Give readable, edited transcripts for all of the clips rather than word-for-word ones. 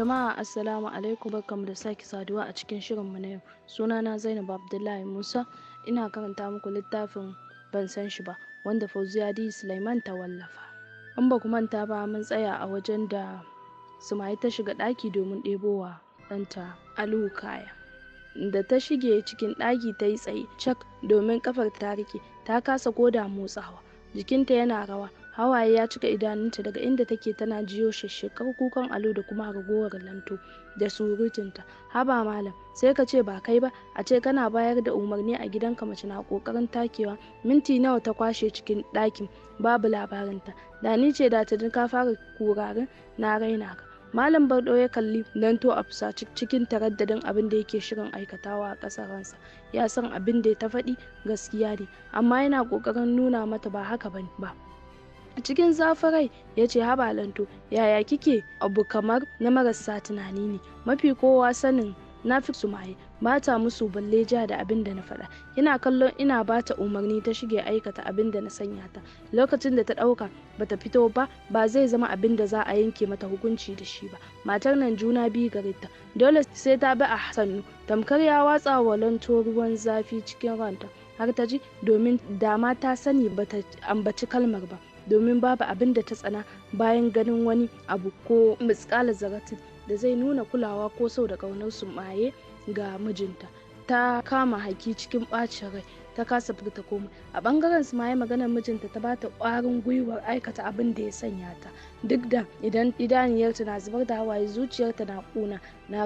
Jama'a, assalamu alaikum, barkamu da sake saduwa a cikin shirinmu na yau. Sunana Zainab Abdullahi Musa, ina karanta muku littafin Ban San Shi Ba, wanda Fauziya D. Sulaiman ta wallafa. In ba ku manta ba, mun tsaya a wajen da Sumaye ta shiga ɗaki domin ɗebowa ɗanta Alu kaya. Da ta shige cikin ɗaki ta yi tsaye cak domin kafar ta rike, ta kasa koda motsawa. Jikinta yana rawa, hawaye ya cika idanunta. Daga inda take tana jiyo shashshekar kukan Alu da kuma ragowar Lanto da surutunta. "Haba malam, sai ka ce ba kai ba, a ce kana bayar da umarni a gidanka mace na kokarin takewa. Minti nawa ta kwashe cikin ɗakin babu labarinta? Da ni ce da tuni ka fara kurarin na raina ka." Malam Bardo ya kalli Lanto a fusace cikin taraddadin abin da yake shirin aikatawa a ƙasar ransa. Ya san abin da ta faɗi gaskiya ne, amma yana ƙoƙarin nuna mata ba haka ba ba. Cikin zafin rai ya ce, "Haba Lanto, yaya kike abu kamar na marasa tunani ne? Mafi kowa sanin na fi Sumaye, ba ta musu balle ja da abin da na faɗa. Kina kallon ina ba ta umarni ta shige aikata abin da na sanya ta. Lokacin da ta ɗauka bata fito ba, ba zai zama abin da za a yanke mata hukunci da shi ba. Matar nan juna biyu gare ta, dole sai ta bi a sannu." Tamkar ya watsa wa Lanto ruwan zafi cikin ranta har ta ji, domin dama ta sani bata ambaci kalmar ba, domin babu abin da ta tsana bayan ganin wani abu ko misƙala zaratin da zai nuna kulawa ko sau da ƙaunar Sumaye ga mijinta. Ta kama haki cikin ɓacin rai, ta kasa furta komai. A ɓangaren Sumaye, maganar mijinta ta bata ƙwarin gwiwar aikata abin da ya sanya ta, duk da idan idaniyarta na zubar da hawaye, zuciyarta na ƙuna na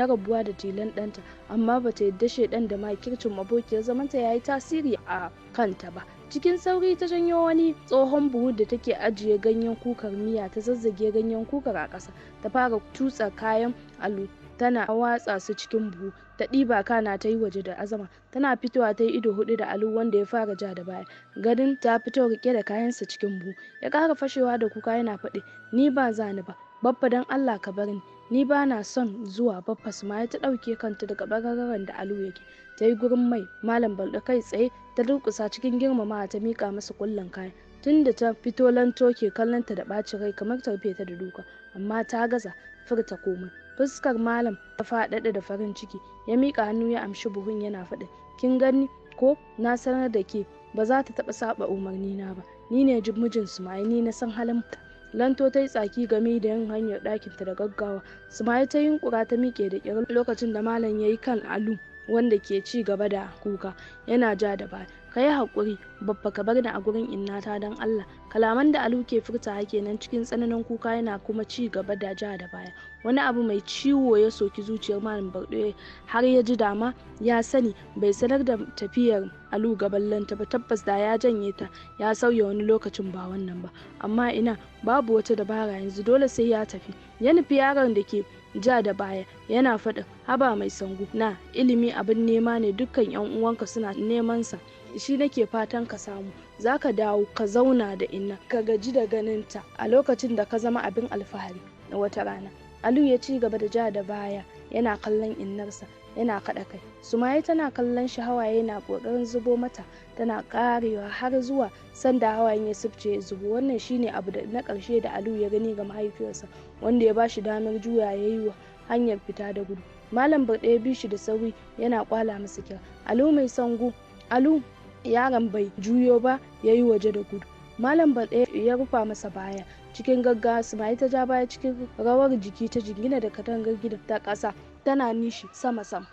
rabuwa da tilan ɗanta, amma bata yadda shaidan da makircin abokiyar zamanta yayi tasiri a kanta ba. Cikin sauri ta janyo wani tsohon buhu da take ajiye ganyen kukar miya, ta zazzage ganyen kukar a ƙasa, ta fara tutsa kayan Alu tana watsa su cikin buhu. Ta ɗiba, kana ta yi waje da azama. Tana fitowa ta yi ido hudu da Alu, wanda ya fara ja da baya ganin ta fito rike da kayansa cikin buhu. Ya ƙara fashewa da kuka yana faɗi, "Ni ba za ni ba, Baffa, don Allah ka bar ni, ni ba na son zuwa, Baffa." Sumaya ta ɗauke kanta daga ɓangaren da Alu yake, ta yi gurin mai Malam Baldo kai tsaye, ta durƙusa cikin girmamawa ta miƙa masa kullun kayan. Tun da ta fito Lanto ke kallonta da ɓacin rai kamar ta rufe ta da duka, amma ta gaza furta komai. Fuskar malam ta faɗaɗa da farin ciki, ya miƙa hannu ya amshi buhun yana faɗin, "Kin gani ko? Na sanar da ke ba za ta taɓa saɓa umarni na ba. Ni ne mijin Sumaye, ni na san halin ta." Lanto ta yi tsaki game da yin hanyar ɗakinta da gaggawa. Sumaye ta yunkura ta miƙe da ƙyar lokacin da malam ya yi kan Alu, wanda ke ci gaba da kuka yana ja da baya. "Ka yi haƙuri, Baffa, ka bar ni a gurin innata don Allah." Kalaman da Alu ke furtawa kenan cikin tsananin kuka, yana kuma ci gaba da ja da baya. Wani abu mai ciwo ya soki zuciyar Malam Bardo har ya ji dama ya sani bai sanar da tafiyar Alu gaban Lanta ba, tabbas da ya janye ta ya sauya wani lokacin ba wannan ba. Amma ina, babu wata dabara yanzu, dole sai ya tafi. Ya nufi yaron da ke ja da baya yana faɗin, "Haba mai sangu na, ilimi abin nema ne, dukkan yan uwanka suna neman sa, shi nake fatan ka samu. Zaka dawo ka zauna da inna, ka gaji da ganinta a lokacin da ka zama abin alfahari na wata rana." Alu ya ci gaba da ja da baya yana kallon innarsa yana kaɗa kai. Sumaye tana kallon shi, hawaye na ƙoƙarin zubo mata, tana ƙarewa har zuwa sanda hawayen ya sifce ya zubo. Wannan shine abu na ƙarshe da Alu ya gani ga mahaifiyarsa, wanda ya bashi damar juya ya yi wa hanyar fita da gudu. Malam Barɗe ya bi shi da sauri yana kwala masa kira, "Alu mai sango, Alu!" Yaron bai juyo ba, ya yi waje da gudu. Malam Barɗe ya rufa masa baya cikin gaggawa. Sumaye ta ja baya cikin rawar jiki, ta jingina da katangar gidan ta ƙasa tana nishi sama sama.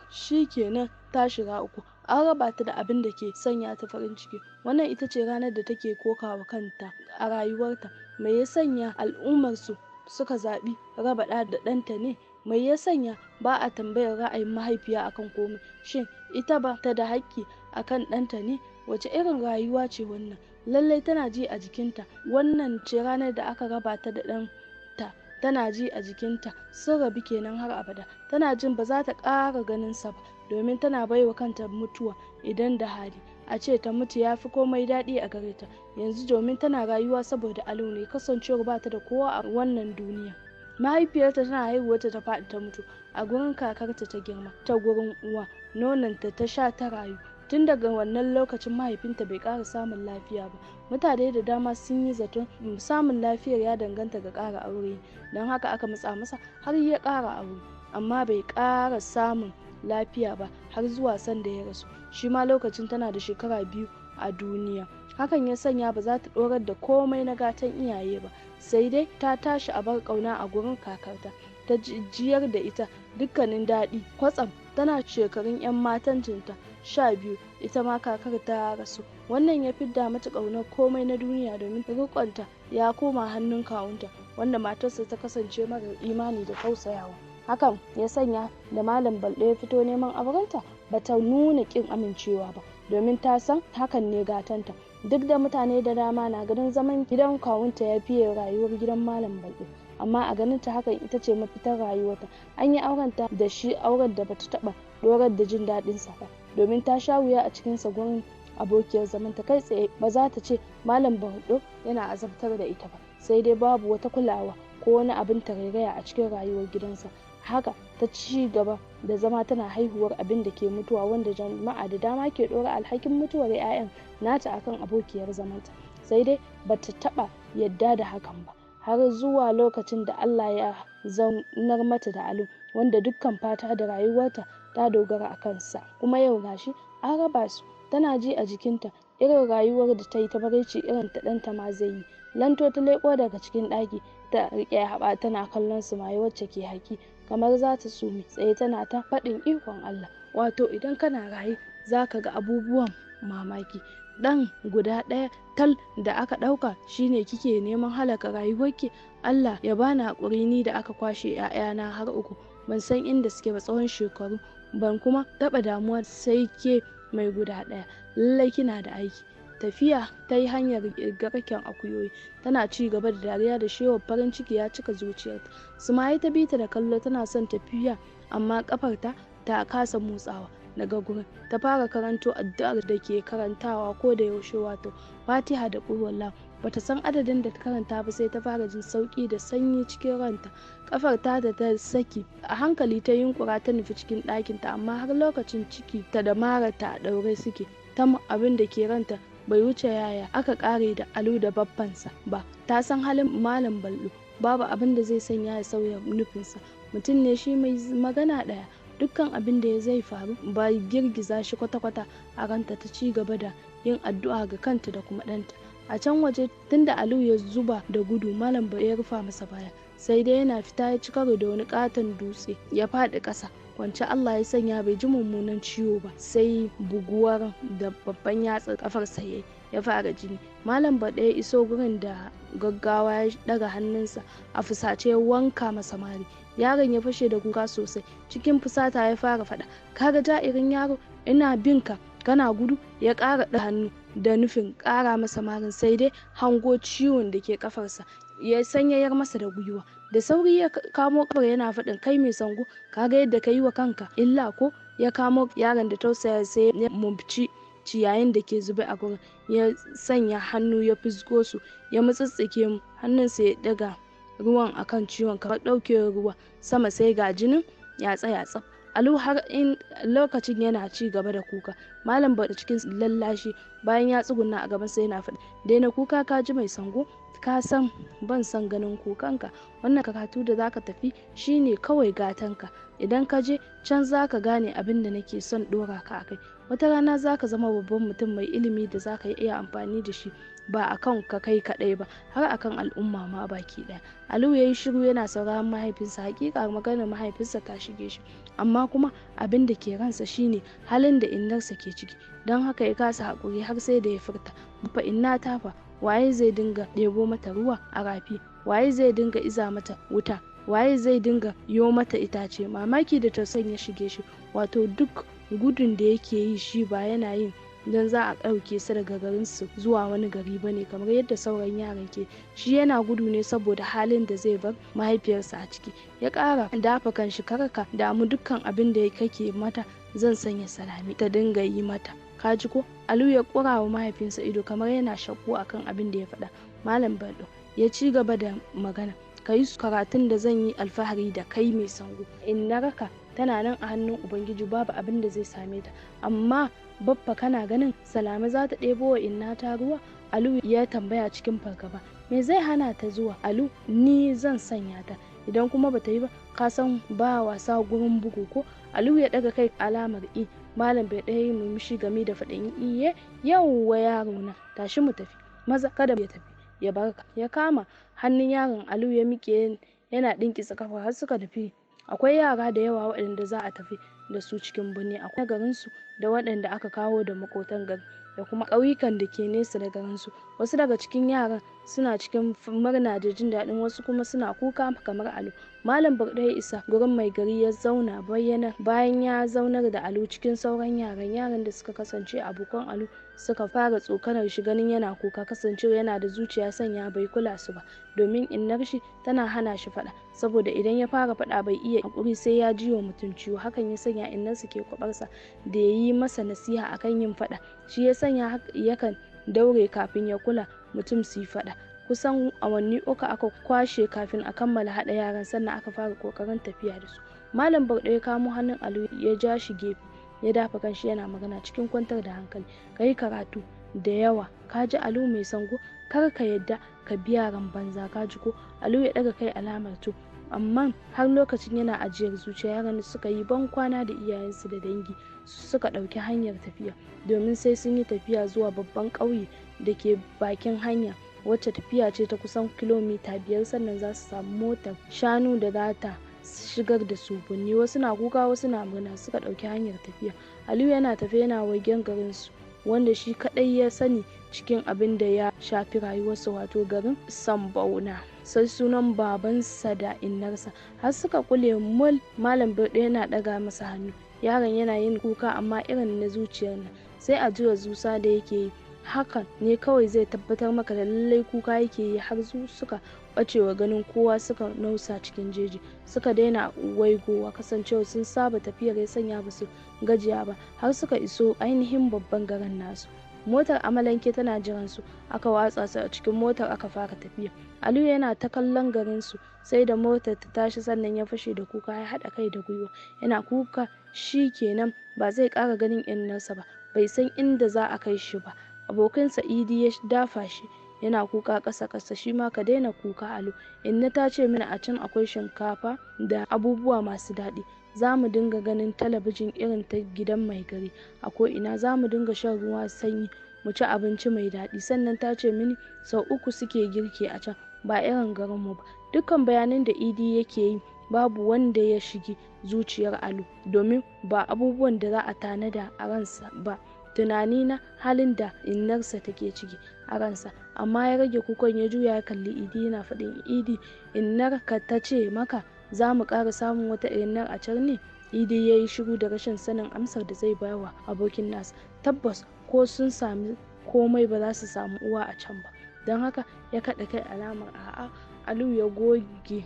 Kenan ta shiga uku, an raba ta da abin da ke sanya ta farin ciki. Wannan ita ce ranar da take kokawa kanta a rayuwarta. Mai ya sanya al'ummar su suka zaɓi raba ɗa da ɗanta ne? Mai ya sanya ba a tambayar ra'ayin mahaifiya akan komai? Shin ita ba ta da haƙƙi akan ɗanta ne? Wace irin rayuwa ce wannan? Lallai tana ji a jikinta wannan ce ranar da aka raba ta da ɗanta. Tana ji a jikinta sun rabu kenan har abada. Tana jin ba za ta ƙara ganin sa ba, domin tana baiwa kanta mutuwa idan da hali. A ce ta mutu ya fi komai daɗi a gare ta yanzu, domin tana rayuwa saboda Alu ne, kasancewar ba ta da kowa a wannan duniya. Mahaifiyarta tana haihuwarta ta faɗi ta mutu. A gurin kakarta ta girma ta gurin uwa, nononta ta sha ta rayu. Tun daga wannan lokacin mahaifinta bai ƙara samun lafiya ba. Mutane da dama sun yi zaton samun lafiyar ya danganta ga ƙara aure, don haka aka matsa masa har ya ƙara aure, amma bai ƙara samun lafiya ba har zuwa sanda ya rasu. Shi ma lokacin tana da shekara 2 a duniya. Hakan ya sanya ba za ta ɗorar da komai na gatan iyaye ba, sai dai ta tashi a bar ƙauna a gurin kakarta, ta jiyar da ita dukkanin daɗi. Kwatsam tana shekarun 'yan matancinta 12, ita ma kakar ta rasu. Wannan ya fidda mata ƙaunar komai na duniya, domin riƙonta ya koma hannun kawunta, wanda matarsa ta kasance marar imani da tausayawa. Hakan ya sanya da Malam Baldo ya fito neman aurenta, bata nuna ƙin amincewa ba, domin ta san hakan ne gatanta. Duk da mutane da dama na ganin zaman gidan kawunta ya fiye rayuwar gidan Malam Baldo, amma a ganin ta hakan ita ce mafitar rayuwarta. An yi aurenta da shi, auren da bata taɓa dorar da jin daɗin sa ba, domin ta sha wuya a cikin sa gurin abokiyar zamanta. Kai tsaye ba za ta ce Malam Baldo yana azabtar da ita ba, sai dai babu wata kulawa ko wani abin tarairaya a cikin rayuwar gidansa. Haka ta ci gaba da zama tana haihuwar abin da ke mutuwa, wanda jama'a da dama ke ɗora alhakin mutuwar 'ya'yan nata akan abokiyar zamanta. Sai dai bata taɓa yadda da hakan ba, har zuwa lokacin da Allah ya zaunar mata da Alu, wanda dukkan fata da rayuwarta ta dogara a kansa. Kuma yau gashi an raba su. Tana ji a jikinta irin rayuwar da ta yi ta maraici irin ta ɗanta ma zai yi. Lanto ta leƙo daga cikin ɗaki, ta riƙe haɓa tana kallon Sumaye wacce ke haki kamar za ta sume, tsaye tana ta faɗin ikon Allah. Wato idan kana raye za ka ga abubuwan mamaki. Ɗan guda ɗaya tal da aka ɗauka shine kike neman halaka rayuwarki. Allah ya bani haƙuri ni da aka kwashe 'ya'yana har 3, ban san inda suke ba tsawon shekaru, ban kuma taɓa damuwa sai ke mai guda ɗaya. Lallai kina da aiki. Tafiya ta yi hanyar garken akuyoyi, tana ci gaba da dariya da shewar farin ciki ya cika zuciyarta. Sumaye ta bi ta da kallo, tana son tafiya amma kafarta ta kasa motsawa daga gurin. Ta fara karanto addu'ar da ke karantawa ko da yaushe, wato Fatiha da Qul huwallahu. Bata san adadin da ta karanta ba sai ta fara jin sauki da sanyi cikin ranta. Kafar ta da ta saki a hankali ta yunkura ta nufi cikin ɗakinta, amma har lokacin ciki ta da mararta a ɗaure suke. Ta abin da ke ranta bai wuce yaya aka kare da Alu da baffansa ba. Ta san halin Malam Baldo, babu abin da zai sanya ya sauya nufinsa. Mutum ne shi mai magana ɗaya, dukkan abin da zai faru ba girgiza shi kwata-kwata a ranta. Ta ci gaba da yin addu'a ga kanta da kuma ɗanta. A can waje tunda Alu ya zuba da gudu, Malam Baldo ya rufa masa baya, sai dai yana fita ya ci karo da wani katon dutse ya faɗi ƙasa kwance. Allah ya sanya bai ji mummunan ciwo ba, sai buguwar da babban yatsa kafarsa yayi ya fara jini. Malam Baldo ya iso gurin da gaggawa, ya daga hannunsa a fusace ya wanka masa mari. Yaron ya fashe da kuka sosai, cikin fusata ya fara faɗa, kaga ja'irin yaro, ina bin ka kana gudu. Ya ƙara ɗaga hannu da nufin ƙara masa marin, sai dai hango ciwon da ke kafarsa ya sanyayar masa da gwiwa. Da sauri ya kamo kafar yana faɗin, kai mai sango, kaga yadda ka yi wa kanka illa ko? Ya kamo yaron da tausaya, sai ya mumci ciyayin da ke zube a gurin, ya sanya hannu ya fizgo su, ya mutsitsike hannunsa, ya ɗaga ruwan akan ciwon kamar ɗaukewar ruwa sama, sai ga jinin ya tsaya tsaf. Alu har in lokacin yana ci gaba da kuka. Malam Baldo cikin lallashi bayan ya tsuguna a gabansa yana faɗi, daina kuka ka ji mai sango, ka san ban san ganin kukanka. Wannan karatu da zaka tafi shine kawai gatanka. Idan ka je can zaka gane abin da nake son ɗora ka akai. Wata rana zaka zama babban mutum mai ilimi da zaka iya amfani da shi ba akan ka kai kaɗai ba, har akan al'umma ma baki ɗaya. Alu ya yi shiru yana sauraron mahaifinsa. Hakika maganar mahaifinsa ta shige shi, amma kuma abin da ke ransa shine halin da innarsa ke ciki. Don haka ya kasa haƙuri har sai da ya furta, fa inna ta fa, waye zai dinga ɗebo mata ruwa a rafi? Waye zai dinga iza mata wuta? Waye zai dinga yo mata itace? Mamaki da tausayin ya shige shi, wato duk gudun da yake yi shi ba yana yin don za a ɗauke su daga garin su zuwa wani gari bane kamar yadda sauran yaran ke. Shi yana gudu ne saboda halin da zai bar mahaifiyarsa a ciki. Ya ƙara dafa kanshi, karka damu, dukkan abin da kake mata zan sanya Salami ta dinga yi mata, ka ji ko? Alu ya ƙura wa mahaifinsa ido kamar yana shakku akan abin da ya faɗa. Malam Baldo ya ci gaba da magana, ka yi karatun da zan yi alfahari da kai mai sango. In na raka Tana nan a hannun Ubangiji, babu abin da zai same ta. Amma Baffa, kana ganin Salame za ta ɗebo wa inna ta ruwa? Alu ya tambaya cikin fargaba. Me zai hana ta zuwa, Alu? Ni zan sanya ta. Idan kuma bata yi ba, ka san ba wasa gurin bugu ko? Alu ya ɗaga kai alamar i. Malam bai ɗaya yi murmushi game da faɗin iye. Yauwa yaro na, tashi mu tafi maza, kada ya tafi ya barka. Ya kama hannun yaron, Alu ya miƙe yana ɗinkisa kafa har suka tafi. Akwai yara da yawa waɗanda za a tafi da su cikin birni. Akwai garinsu da waɗanda aka kawo da maƙotan gari da kuma ƙauyukan da ke nesa da garinsu. Wasu daga cikin yaran suna cikin murna da jin daɗin, wasu kuma suna kuka kamar Alu. Malam Bardo ya isa gurin mai gari ya zauna bayyana. Bayan ya zaunar da Alu cikin sauran yaran, yaran da suka kasance abokan Alu suka fara tsokanar shi ganin yana kuka. Kasancewa yana da zuciya sanya bai kula su ba, domin innar shi tana hana shi faɗa, saboda idan ya fara faɗa bai iya hakuri sai ya ji wa mutum ciwo. Hakan ya sanya innarsa ke kwabarsa da ya yi masa nasiha akan yin faɗa. Shi ya sanya yakan daure kafin ya kula mutum su yi faɗa. Kusan awanni 3 aka kwashe kafin a kammala haɗa yaran, sannan aka fara kokarin tafiya da su. Malam Bardo ya kamo hannun Alu ya ja shi gefe, ya dafa kanshi yana magana cikin kwantar da hankali. Ka yi karatu da yawa, ka ji Alu mai sango? Kar ka yadda ka bi yaran banza, ka ji ko? Alu ya ɗaga kai alamar to, amma har lokacin yana ajiyar zuciya. Yaran suka yi ban kwana da iyayensu da dangi suka ɗauki hanyar tafiya, domin sai sun yi tafiya zuwa babban ƙauye da ke bakin hanya, wacce tafiya ce ta kusan kilomita 5, sannan za su samu motar shanu da za ta shigar da su birni. Wasu na kuka, wasu na murna suka ɗauki hanyar tafiya. Aliyu yana tafe yana waigen garinsu, wanda shi kaɗai ya sani cikin abin da ya shafi rayuwarsa, wato garin Sambauna, sai sunan babansa da innarsa. Har suka kule mul, Malam Birdo yana ɗaga masa hannu. Yaron yana yin kuka amma irin na zuciyar nan, sai a jira zusa da yake yi, hakan ne kawai zai tabbatar maka da lallai kuka yake yi. Har su suka ɓacewa ganin kowa, suka nausa cikin jeji, suka daina waigowa. Kasancewa sun saba tafiyar ya sanya ba su gajiya ba har suka iso ainihin babban garin nasu. Motar amalanke tana jiran su, aka watsa su a cikin motar aka fara tafiya. Aliyu yana ta kallon garin su sai da motar ta tashi, sannan ya fashe da kuka, ya haɗa kai da gwiwa yana kuka. Shi kenan, ba zai ƙara ganin innarsa ba, bai san inda za a kai shi ba. Abokinsa Idi ya dafa shi yana kuka ƙasa ƙasa shi ma. Ka daina kuka Alu, inna ta ce mini a can akwai shinkafa da abubuwa masu daɗi. Za mu dinga ganin talabijin irin ta gidan mai gari a ko'ina. Za mu dinga shan ruwa sanyi, mu ci abinci mai daɗi. Sannan ta ce mini sau 3 suke girki a can, ba irin garinmu ba. Dukkan bayanan da Idi yake yi babu wanda ya shigi zuciyar Alu, domin ba abubuwan da za a tanada a ransa ba, tunani na halin da innarsa take ciki a ransa. Amma ya rage kukan, ya juya ya kalli Idi yana faɗin, Idi, innar ka ta ce maka za mu ƙara samun wata innar a can ne? Idi ya yi shiru da rashin sanin amsar da zai bawa abokin nasa. Tabbas ko sun sami komai ba za su samu uwa a can ba, don haka ya kaɗa kai alamar a'a. Alu ya goge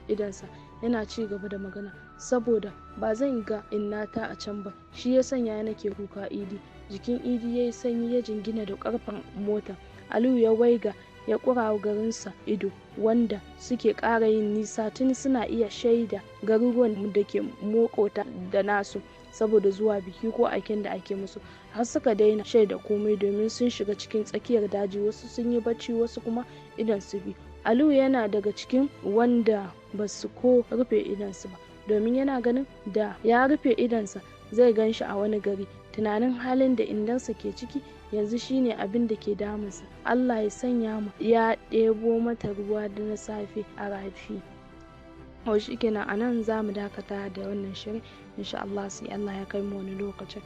idonsa yana ci gaba da magana. Saboda ba zan ga innata a can ba, shi ya sanya nake kuka, Idi. Jikin Idi ya yi sanyi, ya jingina da ƙarfen mota. Aliyu ya waiga ya ƙura garinsa ido, wanda suke ƙara yin nisa. Tun suna iya shaida garuruwan da ke maƙota da nasu saboda zuwa biki ko aiken da ake musu, har suka daina shaida komai domin sun shiga cikin tsakiyar daji. Wasu sun yi bacci, wasu kuma idon su biyu. Aliyu yana daga cikin wanda ba su ko rufe idonsu ba, domin yana ganin da ya rufe idonsa zai gan shi a wani gari. Tunanin halin da innarsa ke ciki yanzu shine abin da ke damunsa. Allah ya sanya mu ya ɗebo mata ruwa da na safe a rafi. To shikenan, a nan za mu dakata da wannan shirin. Insha Allah sai Allah ya kai mu wani lokacin.